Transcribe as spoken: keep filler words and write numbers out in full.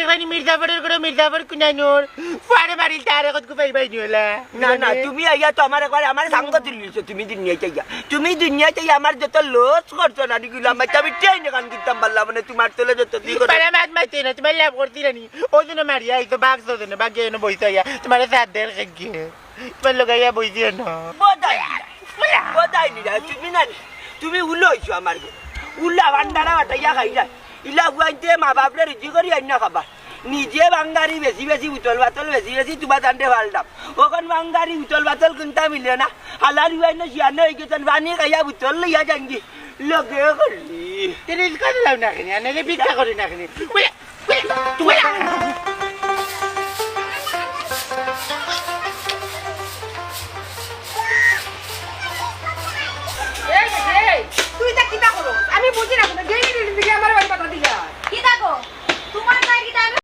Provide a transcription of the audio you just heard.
মানে মির্জাফরের করে মির্জাফর কুনানোর। ফুয়ারে মারিল তারে কত কুপাই বাইনি হলা। না, না, তুমি আইয়া তো আমার একবারে আমার সাঙ্গ তুলিছো, তুমি দুনিয়াত আইয়া। তুমি দুনিয়াত আইয়া আমার যত লস করছো না, নিগুলো আমার আমি ট্রেন এখান কিনতাম পারলাম মানে তোমার তলে যত দিয়ে করে। পারা মাত মাইতে না, তোমার লাভ করছি না নি। ওই জন্য মারিয়া আইতো, বাঘ তো জন্য, বাঘ এনে বইতে আইয়া। তোমার সাত দের খেয়ে গিয়ে। তোমার লোক আইয়া বইতে না। বোধাই না। বোধাই না, তুমি না নি। তুমি উলো হইছো আমার ঘরে। উল্লা ভান্ডারা বাটাইয়া খাই যায়। ইলা বুয়াইতে মা বাপরে রুজি করি আইন না খাবার। নিজে বাঙ্গারি বেশি বেশি বোতল বাতল বেশি বেশি তুবা তান্ডে ফালতাম। ওখান বাঙ্গারি বোতল বাতল কিনতা মিলে না। হালাল বুয়াই না শিয়ানে হয়ে গেছেন, পানি খাইয়া বোতল লইয়া যাঙ্গি। লগে করলি। তেরে ইলকা দিলাম না কেনে, আনে রে ভিক্ষা করি না কেনে। উলে, উলে, তুই